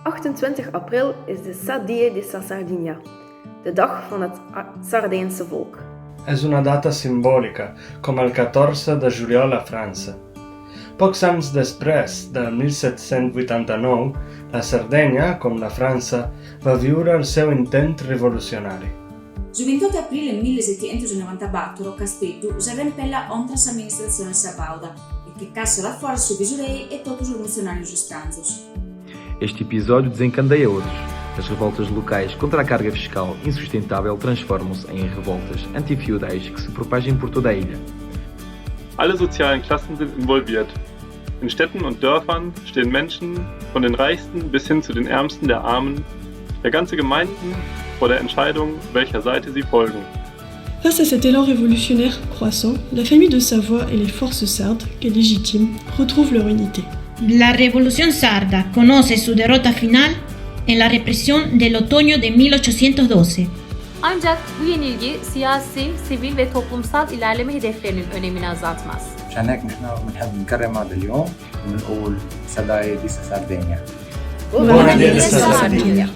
28 april is de Sa Die de sa Sardigna, de dag van het Sardijnse volk. Es una data simbolica, coma el 14 de juliòl a França. Pòcs ans després del 1789, la Sardenha, com la França, va viure el seu intent revolucionari. Su bintotto aprile millisettighentosnovantabattor Casteddu s'arrempellat contra s'amministratzione sabauda e che cassat a foras su visurei e totu sos funtzionàrios istranzos. Este episódio desencadeia outros. As revoltas locais contra a carga fiscal insustentável transformam-se em revoltas antifeudais que se propagem por toda a ilha. Alle sozialen Klassen sind involviert. In Städten und Dörfern stehen Menschen, von den Reichsten bis hin zu den Ärmsten der Armen, ja ganze Gemeinden vor der Entscheidung, welcher Seite sie folgen. Face à cet élan révolutionnaire croissant, la famille de Savoie et les forces sardes, qu'elle légitime, retrouvent leur unité. La Revolución Sarda conoce su derrota final en la represión del otoño de 1812. Ancak bu yenilgi siyasi, sivil ve toplumsal ilerleme hedeflerinin önemini azaltmaz. مشان هيك نحن بنحب نكرم هذا اليوم ونقول Sa Die de sa Sardigna. Bona Die de sa Sardigna!